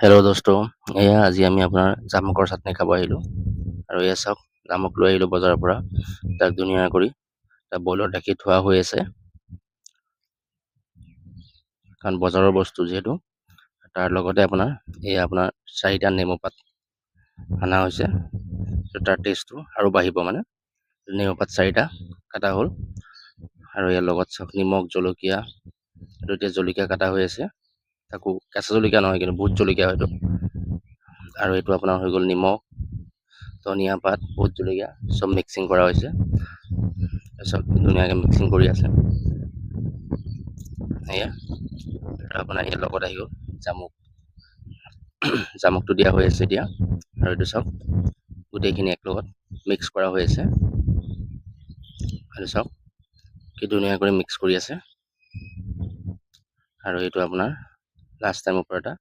Hello' দোস্ত, এয়া আজি আমি আপোনাৰ জামুকৰ চাটনি খাব আহিলোঁ। আৰু এয়া চাওক, জামুক লৈ আহিলোঁ বজাৰৰ পৰা। তাক ধুনীয়া কৰি তাক বইলত ৰাখি থোৱা হৈ আছে, কাৰণ বজাৰৰ বস্তু যিহেতু। তাৰ লগতে আপোনাৰ এয়া আপোনাৰ চাৰিটা নেমু পাত অনা হৈছে। তাৰ টেষ্টটো আৰু বাঢ়িব। মানে নেমু পাত চাৰিটা কাটা হ'ল। আৰু ইয়াৰ লগত চাওক, নিমখ, জলকীয়া। এইটো এতিয়া জলকীয়া কাটা হৈ আছে, তাকো কেঁচা জলকীয়া নহয় কিন্তু, ভোট জলকীয়া হয়তো। আৰু এইটো আপোনাৰ হৈ গ'ল নিমখ, ধনিয়া পাত, ভোট জলকীয়া চব মিক্সিং কৰা হৈছে। তাৰপিছত ধুনীয়াকৈ মিক্সিং কৰি আছে। এয়া আপোনাৰ ইয়াৰ লগত আহি গ'ল জামুক। জামুকটো দিয়া হৈ আছে এতিয়া। আৰু এইটো চাওক, গোটেইখিনি একেলগত মিক্স কৰা হৈ আছে। আৰু চাওক, কি ধুনীয়া কৰি মিক্স কৰি আছে। আৰু এইটো আপোনাৰ লাষ্ট টাইম ওপৰত এটা